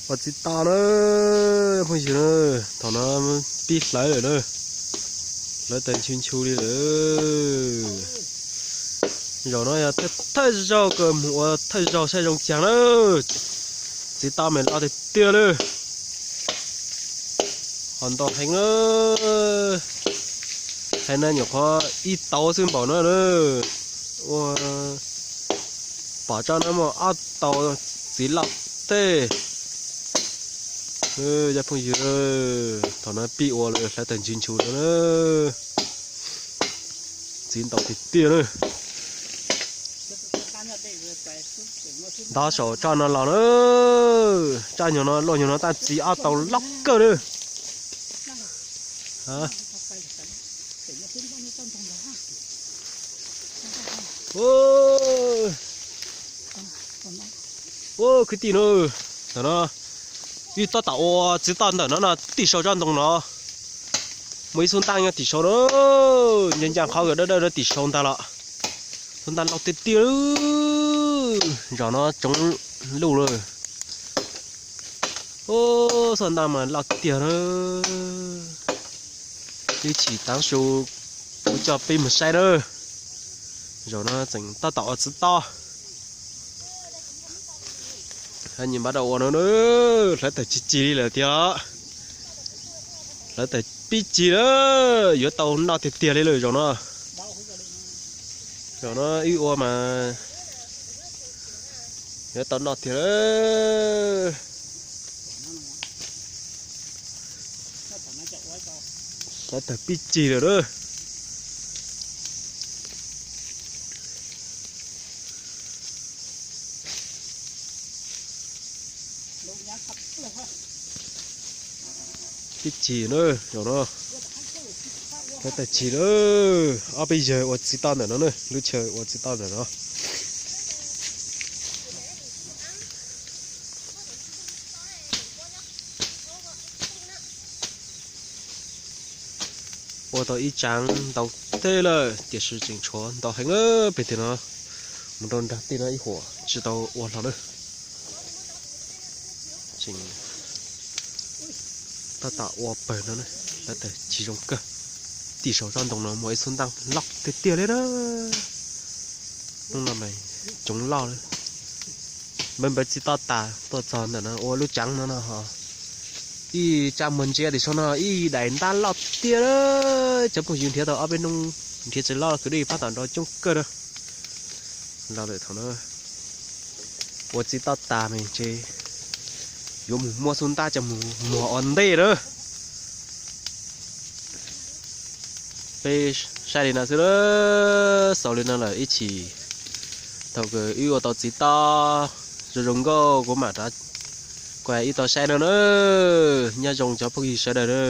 Ua txiv toj na, phooj ywg na, thaum no pib hlawv lawm na, hlawv tawg nchu nchu li lawm. Zaum no yog thawj zaug kawg mus ua thawj zaug saib zoo caag na. Txiv toj mas loj tiag tiag li, ho ntau heev na. Hais no nyuam qhuav ib tauv xwb npaum no na, ua pom tsob no muaj ob tauv txiv loj tej. Cov phooj ywg, thaum no pib ua lawm hlawv tawg nchu nchu no na, txiv ntau tiag tiag na. Ntov saum tsob no los na, tsob nyuag no luaj nyuag no tab txiv ob tauv loj kawg na. Ua kwv tij na, ntawm no wb tab tom ua txiv toj ntawm no no tim saum tsob ntoo no. Muaj ib xub ntaj nyob tim saum na, nca nca qhov dawb dawb tim saum ntag los. Xub ntaj loj tiag tiag, zaum no tsoov luj lawm. Xub ntaj mas loj tiag na. Ib chim tav su kuv coj peb mus saib na. Zaum no tseem tab tom ua txiv toj. Nyias npaj rau ua no, hlawv tawg cig cig li lawm tiag. Hlawv tawg pib cig lawm, yuav tau noj tiag tiag li lawm zaum no. Zaum no wb ua mas yuav tau noj tiag lawm. Hlawv tawg pib cig lawm na. Pib cig na, zaum no hlawv tawg cig lawm. Ob peb yawg ua txiv toj ntawm no na, lub chaw ua txiv toj ntawm no. Ua tau ib tsaav ntau teb lawm tiam sis tseem tshuav ntau heev lawm pem tim no. Mus rau nrag tej no ib huam tsis tau ua hlo na. Tseem tab tom ua pawg no, hlawv tawg cig zoo kawg. Tim saum tsob ntoo no muaj ib xub ntaj loj tiag tiag li na. Hnub no mas tsoov loj lawm. Npawg npawg txiv toj tas tuaj txog ntawm no ua lub tsaav no no ho. Ib tsab muag ntsia tim saum no ib daim ntab loj tiag lawm. Cov phooj ywg nrhiav tau ob peb nub nrhiav tsis loj, kwv dej pab tom nrov coob kawg na. Los lawm thaum no ua txiv toj tas mas ces yuav mus muab xub ntab coj mus muag ua ntej na. Peb saib li no xwb, xaus li no lawm ib chim. Thaum kawg wb ua tau txiv toj zoo zoo nkauj kuv mam rov kuaj ib tau saib no na. Nyob zoo cov phooj ywg sawv daws na.